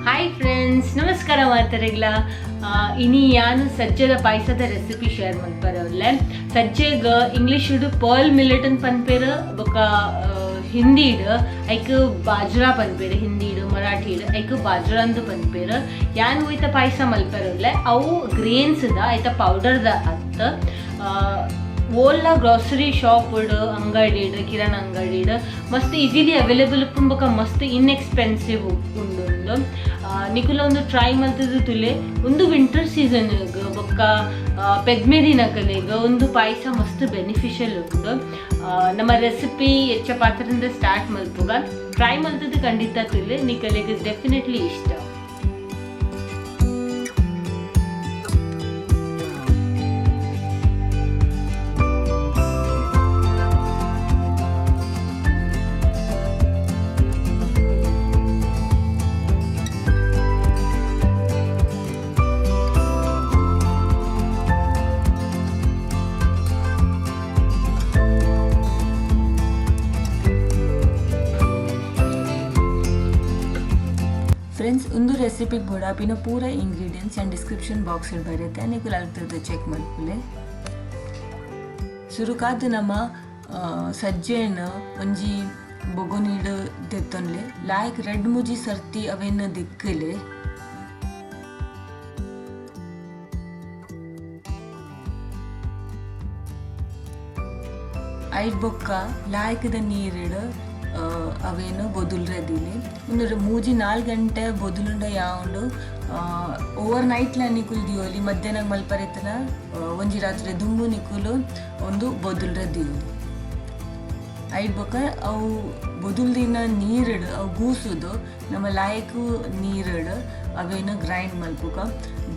Hi friends, ನಮಸ್ಕಾರ ಮಾತರೆಗ್ಲ. ಇನಿ ಯಾನ್ ಸಜ್ಜೆದ ಪಾಯಸದ ರೆಸಿಪಿ ಶೇರ್ ಮಲ್ಪರೆ ಉಲ್ಲೆ. ಸಜ್ಜೆಗ್ ಇಂಗ್ಲೀಷ್ ಪರ್ಲ್ ಮಿಲೆಟ್ ಅಂತ ಪನ್ಪೆರ್, ಬೊಕ್ಕ ಹಿಂದಿಡ್ ಐಕ್ ಬಾಜ್ರಾ ಪನ್ಪೆರ್, ಹಿಂದಿಡ್ ಮರಾಠಿಡ್ ಐಕ್ ಬಾಜ್ರಾ ಅಂದ್ ಪನ್ಪೆರ್. ಯಾನ್ ಒಯ್ತ ಪಾಯಸ ಮಲ್ಪರೆ ಉಲ್ಲೆ ಅವು ಗ್ರೇನ್ಸ್ ದ ಐತ ಪೌಡರ್ದ ಅತ್ತ್. ಓಲ್ಲ ಗ್ರೋಸರಿ ಶಾಪ್ ಅಂಗಡಿಡ್ ಕಿರಾಣ ಅಂಗಡಿಡ್ ಮಸ್ತ್ ಈಸಿಲಿ ಅವೈಲೇಬಲ್ ಉಪ್ಪುಂಡು, ಬೊಕ್ಕ ಮಸ್ತ್ ಇನ್ಎಕ್ಸ್ಪೆನ್ಸಿವ್ ಉಂಡು. ಉಂದು ನಿಕುಲ ಒಂದು ಟ್ರೈ ಮಲ್ತುದು ತುಲೆ. ಉಂದು ವಿಂಟರ್ ಸೀಸನ್ ಬೊಕ್ಕ ಪೆದ್ಮೆದಿನಕಲೆಗ್ ಉಂದು ಪಾಯಸ ಮಸ್ತ್ ಬೆನಿಫಿಷಿಯಲ್ ಉಂಡು. ನಮ್ಮ ರೆಸಿಪಿ ಎಚ್ಚ ಪಾತ್ರೆಯಿಂದ ಸ್ಟಾರ್ಟ್ ಮಲ್ಪುಗ. ಟ್ರೈ ಮಲ್ತುದು ಖಂಡಿತ ತುಲೆ, ನಿಕಲೆಗ್ ಡೆಫಿನೆಟ್ಲಿ ಇಷ್ಟ. ಫ್ರೆಂಡ್ಸ್, ಉಂದು ರೆಸಿಪಿಗ್ ಬೋಡಾಪಿನ ಪೂರ ಇಂಗ್ರೀಡಿಯೆಂಟ್ಸ್ ಆ್ಯಂಡ್ ಡಿಸ್ಕ್ರಿಪ್ಷನ್ ಬಾಕ್ಸ್ ಬರುತ್ತೆ, ನಿಕುಲು ಅಲ್ತದ ಚೆಕ್ ಮಲ್ಪುಲೆ. ಸುರುಕಾದ್ ನಮ ಸಜ್ಜೆನ್ ಒಂಜಿ ಬೊಗೊನಿಡ್ ದೆತ್ತೊನ್ಲೆ, ಲಾಯ್ಕ್ ರಡ್ಡ್ ಮೂಜಿ ಸರ್ತಿ ಅವೆನ್ ದೆಕ್ಕಲೆ. ಐಟ್ ಬೊಕ್ಕ ಲಾಯ್ಕದ ನೀರುಡ್ ಅವೇನು ಬೊದುಲ್ರೆ ದೀಲೆ. ಉಂದು ಮೂಜಿ ನಾಲ್ ಗಂಟೆ ಬೊದುಲುಂಡ ಯಾವುಂಡು. ಓವರ್ ನೈಟ್ಲ ನಿಕುಲು ದಿಯೋಲಿ, ಮಧ್ಯಾಹ್ನ ಮಲ್ಪರೆತನ ಒಂಜಿ ರಾತ್ರಿ ದುಂಬು ನಿಕುಲು ಒಂದು ಬೊದುಲ್ರೆ ದಿಯೋಲಿ. ಐಟ್ ಬೊಕ್ಕ ಅವು ಬೊದುಲ್ದಿನ ನೀರುಡ್ ಅವು ಗೂಸುದು ನಮ್ಮ ಲಾಯ್ಕು ನೀರುಡ್ ಅವೇನು ಗ್ರೈಂಡ್ ಮಲ್ಪುಕ.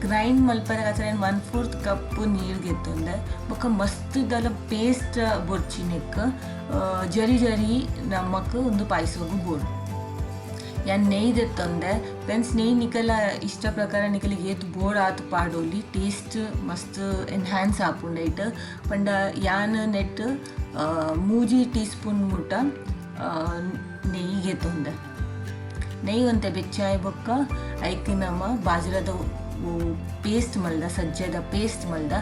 ಗ್ರೈಂಡ್ ಮಲ್ಪರೆ 1/4 ಕಪ್ ನೀರು ಗೆತ್ತೊಂದೆ. ಬೊಕ್ಕ ಮಸ್ತ್ ದಲ ಪೇಸ್ಟ್ ಬೊರ್ಚಿನೆಕ್ ಜರಿ ಜರಿ ನಮಕ್ ಒಂದು ಪಾಯಸಗು ಬೋಡು. ಯಾನ್ ನೆಯ್ ದೆತ್ತೊಂದೆ. ಫ್ರೆಂಡ್ಸ್, ನೆಯ್ ನಿಕಲ ಇಷ್ಟ ಪ್ರಕಾರ ನಿಕಲಿಗೆ ಏತ್ ಬೋಡ್ ಆತ್ ಪಾಡೊಲಿ, ಟೇಸ್ಟ್ ಮಸ್ತ್ ಎನ್ಹ್ಯಾನ್ಸ್ ಆಪುಂಡು ಐಟ್. ಪಂಡ ಯಾನ್ ನೆಟ್ 3 ಟೀ ಸ್ಪೂನ್ ಮುಟ್ಟ ನೆಯ್ ಗೆತ್ತೊಂದೆ. ನೆಯ್ ಒಂತೆ ಬೆಚ್ಚಾಯಿ ಬೊಕ್ಕ ಐಕ್ ನಮ ಬಾಜ್ರದ ಪೇಸ್ಟ್ ಮಲ್ದ, ಸಜ್ಜೆದ ಪೇಸ್ಟ್ ಮಲ್ದ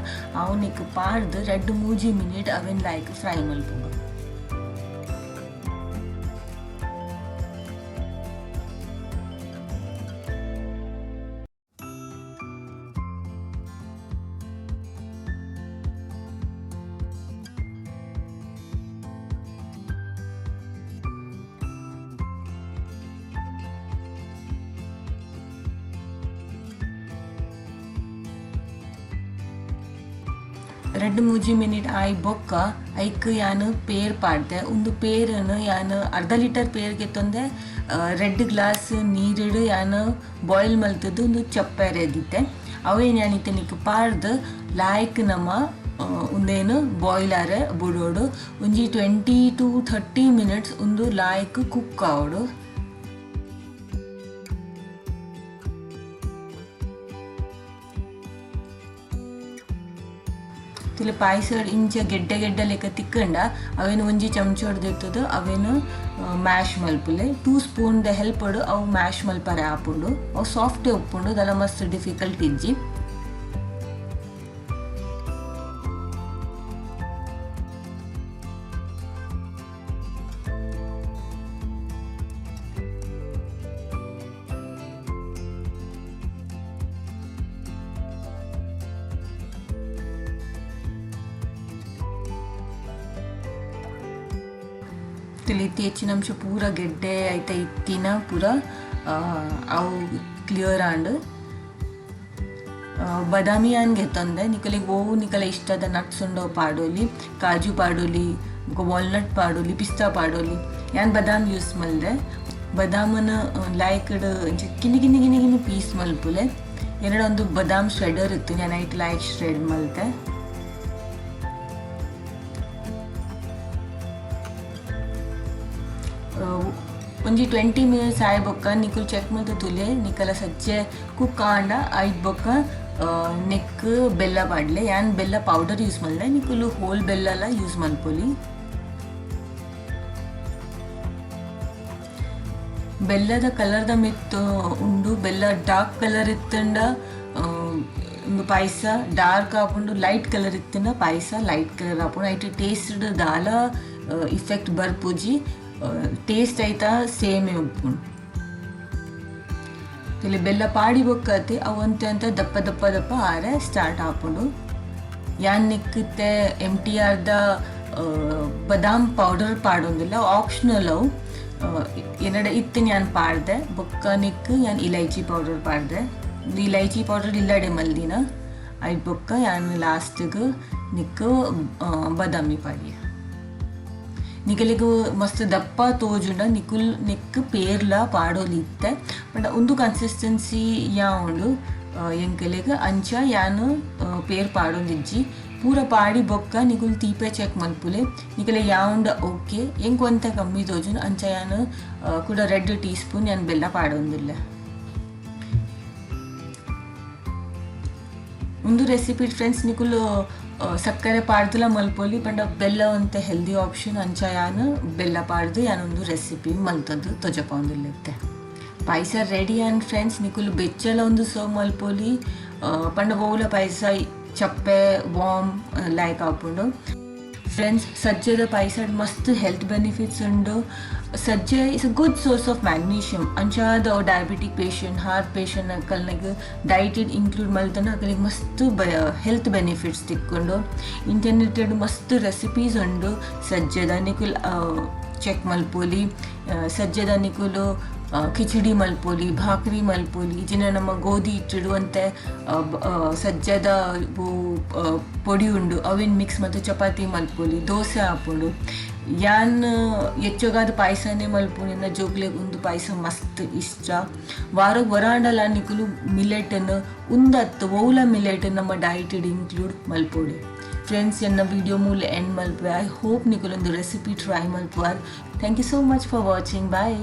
ಅವನಿಕ್ ಪಾಡ್ದು 2-3 ಮಿನಿಟ್ ಅವೆನ್ ಲಾಯ್ಕ್ ಫ್ರೈ ಮಲ್ಪುಗ. ರಡ್ಡ್ ಮೂಜಿ ಮಿನಿಟ್ ಆಯಿ ಬೊಕ್ಕ ಐಕ್ ಯಾನ್ ಪೇರ್ ಪಾಡ್ದೆ. ಉಂದು ಪೇರನ್ನು ಯಾನ್ ಅರ್ಧ ಲೀಟರ್ ಪೇರ್ ಗೆತ್ತೊಂದೆ, 2 ಗ್ಲಾಸ್ ನೀರುಡು ಯಾನ್ ಬಾಯ್ಲ್ ಮಲ್ತದ್ದು ಉಂದು ಚಪ್ಪೆರೆ ದಿತ್ತೆ. ಅವೇನ್ ಯಾನ್ ಇತ್ತೆ ನಿಕ್ ಪಾಡ್ದು ಲಾಯ್ಕ್ ನಮ ಉಂದೇನು ಬಾಯ್ಲ್ ಆರೆ ಬುಡೋಡು. ಒಂಜಿ 20 ಟು 30 ಮಿನಿಟ್ಸ್ ಉಂದು ಲಾಯ್ಕ್ ಕುಕ್ ಆವೋಡು. ತುಲೆ ಪಾಯಸ ಇಂಚ ಗೆಡ್ಡೆ ಗೆಡ್ಡೆ ಲೆಕ್ಕ ತಿಕ್ಕಂಡ ಅವೇನು ಒಂಜಿ ಚಮಚ ಹೊಡೆದಿರ್ತದೆ, ಅವೇನು ಮ್ಯಾಶ್ ಮಲ್ಪುಲೆ. 2 ಸ್ಪೂನ್ ದ ಹೆಲ್ಪ್ ಅವು ಮ್ಯಾಶ್ ಮಲ್ಪರೆ ಆಪುಂಡು. ಅವು ಸಾಫ್ಟೇ ಉಪ್ಪುಂಡು, ಅದೆಲ್ಲ ಮಸ್ತ್ ಡಿಫಿಕಲ್ಟ್ ಇಜ್ಜಿ. ಇತ್ತಿ ಹೆಚ್ಚಿನ ಅಂಶ ಪೂರ ಗೆಡ್ಡೆ ಐತ ಇತ್ತಿನ ಪೂರ ಅವು ಕ್ಲಿಯರ್ ಆಂಡ್. ಬದಾಮಿ ಆನ್ ಗೆತ್ತೊಂದೆ. ನಿಕಲಿಗೆ ಓವು ನಿಕಲ ಇಷ್ಟದ ನಟ್ಸ್ ಉಂಡೋ ಪಾಡೊಲಿ, ಕಾಜು ಪಾಡೊಲಿ, ಬೊಕ ವಾಲ್ನಟ್ ಪಾಡೊಲಿ, ಪಿಸ್ತಾ ಪಾಡೊಲಿ. ಯಾನ್ ಬದಾಮ್ ಯೂಸ್ ಮಲ್ದೆ. ಬದಾಮನ ಲಾಯ್ಕ್ಡ್ ಇಂಚ ಕಿನ್ನಿ ಕಿನ್ನಿ ಕಿನ್ನಿ ಕಿನ್ನಿ ಪೀಸ್ ಮಲ್ಪುಲೆ. ಎನ್ನಡ ಒಂದು ಬದಾಮ್ ಶ್ರೆಡರ್ ಇತ್ತು, ಯಾನ್ ಐಟ್ ಲಾಯ್ಕ್ ಶ್ರೆಡ್ ಮಲ್ತೆ. ಒಂಜಿ 20 ಮಿನಿಟ್ಸ್ ಆಯ್ ಬೊಕ್ಕ ನಿಕುಲು ಚೆಕ್ ಮಲ್ತ್ ತುಲೆ, ನಿಕಲ ಸಜ್ಜೆ ಕುಕ್ ಆಂಡ ಐಟ್ ಬೊಕ್ಕ ನೆಕ್ ಬೆಲ್ಲ ಪಾಡ್ಲೆ. ಯಾನ್ ಬೆಲ್ಲ ಪೌಡರ್ ಯೂಸ್ ಮಲ್ದೆ, ನಿಕುಲು ಹೋಲ್ ಬೆಲ್ಲಲ ಯೂಸ್ ಮಲ್ಪೊಲಿ. ಬೆಲ್ಲದ ಕಲರ್ದ ಮಿತ್ತ್ ಉಂಡು. ಬೆಲ್ಲ ಡಾರ್ಕ್ ಕಲರ್ ಇತ್ತಂಡ ಉಂದು ಪಾಯಸ ಡಾರ್ಕ್ ಆಪುಂಡು, ಲೈಟ್ ಕಲರ್ ಇತ್ತಂಡ ಪಾಯಸ ಲೈಟ್ ಕಲರ್ ಆಪುಂಡು. ಐಟ್ ಟೇಸ್ಟ್ ದಾಲ ಇಫೆಕ್ಟ್ ಬರ್ಪುಜಿ, ಟೇಸ್ಟ್ ಐತ ಸೇಮೇ ಉಪ್ಪುಂಡು. ಇಲ್ಲಿ ಬೆಲ್ಲ ಪಾಡಿ ಬೊಕ್ಕತೆ ಅವಂತೆ ಅಂತ ದಪ್ಪ ದಪ್ಪ ದಪ್ಪ ಆರೆ ಸ್ಟಾರ್ಟ್ ಆಪುಂಡು. ಯಾನ್ ನಿಕ್ಕತ್ತೆ ಎಮ್ ಟಿ ಆರ್ದ ಬದಾಮ್ ಪೌಡರ್ ಪಾಡೊಂದಿಲ್ಲ, ಆಪ್ಷನಲ್ ಅವು. ಎನ್ನಡ ಇತ್ತು ಯಾನ್ ಪಾಡ್ದೆ. ಬೊಕ್ಕ ನಿಕ್ಕ್ ಯಾನ್ ಇಲೈಚಿ ಪೌಡರ್ ಪಾಡ್ದೆ. ಇಲೈಚಿ ಪೌಡರ್ ಇಲ್ಲಡೆ ಮಲ್ದಿನ. ಐಟ್ ಬೊಕ್ಕ ಯಾನ್ ಲಾಸ್ಟ್ಗ್ ನಿಕ್ಕ್ ಬದಾಮಿ ಪಾಡಿಯೆ. ನಿಕಲೆಗ್ ಮಸ್ತ್ ದಪ್ಪ ತೋಜುಂಡ ನಿಕುಲ್ ನಿಕ್ಕ್ ಪೇರ್ಲ ಪಾಡೊಲಿ ಇತ್ತೆ, ಪಂಡ ಉಂದು ಕನ್ಸಿಸ್ಟೆನ್ಸಿ ಯಾವುಂಡು ಎಂಕಲೆಗ್, ಅಂಚ ಯಾನ್ ಪೇರ್ ಪಾಡೊಂದಿಜ್ಜಿ. ಪೂರ ಪಾಡಿ ಬೊಕ್ಕ ನಿಕುಲು ತೀಪೆ ಚೆಕ್ ಮಲ್ಪುಲೆ, ನಿಕಲೆ ಯಾವುಂಡ ಓಕೆ. ಎಂಕ್ ಒಂತೆ ಕಮ್ಮಿ ತೋಜುಂಡು, ಅಂಚ ಯಾನ್ ಕುಡ 2 ಟೀ ಸ್ಪೂನ್ ಯಾನ್ ಬೆಲ್ಲ ಪಾಡೊಂದುಲ್ಲೆ. ಉಂದು ರೆಸಿಪಿ ಫ್ರೆಂಡ್ಸ್ ನಿಕುಲು ಸಕ್ಕರೆ ಪಾಡ್ದುಲ ಮಲ್ಪೊಲಿ, ಪಂಡ ಬೆಲ್ಲ ಒಂತೆ ಹೆಲ್ದಿ ಆಪ್ಷನ್, ಅಂಚ ಯಾನ್ ಬೆಲ್ಲ ಪಾಡ್ದು ಯಾನ್ ಒಂದು ರೆಸಿಪಿ ಮಲ್ತೊಂದು ತೊಜಪಾವೊಂದುಲ್ಲೆತ್ತೆ. ಪಾಯಸ ರೆಡಿ ಆ್ಯಂಡ್ ಫ್ರೆಂಡ್ಸ್, ನಿಕುಲು ಬೆಚ್ಚಲ ಒಂದು ಸರ್ವ್ ಮಲ್ಪೊಲಿ, ಪಂಡ ಓಲ ಪಾಯಸ ಚಪ್ಪೆ ವಾರ್ಮ್ ಲೈಕ್ ಆಪುಂಡು. ಫ್ರೆಂಡ್ಸ್, ಸಜ್ಜೆದ ಪಾಯಸ ಮಸ್ತ್ ಹೆಲ್ತ್ ಬೆನಿಫಿಟ್ಸ್ ಉಂಡು. ಸಜ್ಜೆ is a good source of magnesium. ಅಂಚಾದ ಡಯಾಬಿಟಿಕ್ ಪೇಷಂಟ್, ಹಾರ್ಟ್ ಪೇಷಂಟ್ ಅಕಲ್ನಗ್ ಡೈಟೆಡ್ ಇನ್ಕ್ಲೂಡ್ ಮಲ್ತನ ಅಕಲಿಗೆ ಮಸ್ತ್ ಹೆಲ್ತ್ ಬೆನಿಫಿಟ್ಸ್ ತಿಕ್ಕೊಂಡು. ಇಂಟರ್ನೆಟ್ ಮಸ್ತ್ ರೆಸಿಪೀಸ್ ಉಂಡು ಸಜ್ಜೆದ, ನಿಕುಲ್ ಚೆಕ್ ಮಲ್ಪೊಲಿ. ಸಜ್ಜೆದ ನಿಕುಲು ಕಿಚಡಿ ಮಲ್ಪೊಲಿ, ಭಾಕ್ರಿ ಮಲ್ಪೊಲಿ. ಇಜಿನ ನಮ್ಮ ಗೋಧಿ ಹಿಟ್ಟುಡು ಅಂತೆ ಸಜ್ಜೆದ ಪೊಡಿ ಉಂಡು, ಅವಿನ್ ಮಿಕ್ಸ್ ಮತ್ತು ಚಪಾತಿ ಮಲ್ಪೊಲಿ, ದೋಸೆ ಆಪುಂಡು. ಯಾನ್ ಹೆಚ್ಚಗಾದ ಪಾಯಸನೇ ಮಲ್ಪುನಿಂದ ಜೋಕ್ಲೆಗ್ ಉಂದು ಪಾಯಸ ಮಸ್ತ್ ಇಷ್ಟ. ವಾರಗ್ ವರಾಂಡಲ ನಿಕುಲು ಮಿಲೆಟನ್ನು ಉಂದತ್ತು ಒವ್ಲ ಮಿಲೆಟ್ ನಮ್ಮ ಡಯಟೆಡ್ ಇನ್ಕ್ಲೂಡ್ ಮಲ್ಪೊಡು. ಫ್ರೆಂಡ್ಸ್, ಎನ್ನ ವಿಡಿಯೋ ಮೂಲ ಎಂಡ್ ಮಲ್ಪುವೆ. I hope ನಿಕುಲೊಂದು ರೆಸಿಪಿ ಟ್ರೈ ಮಲ್ಪುವಾರ್. Thank you so much for watching. Bye.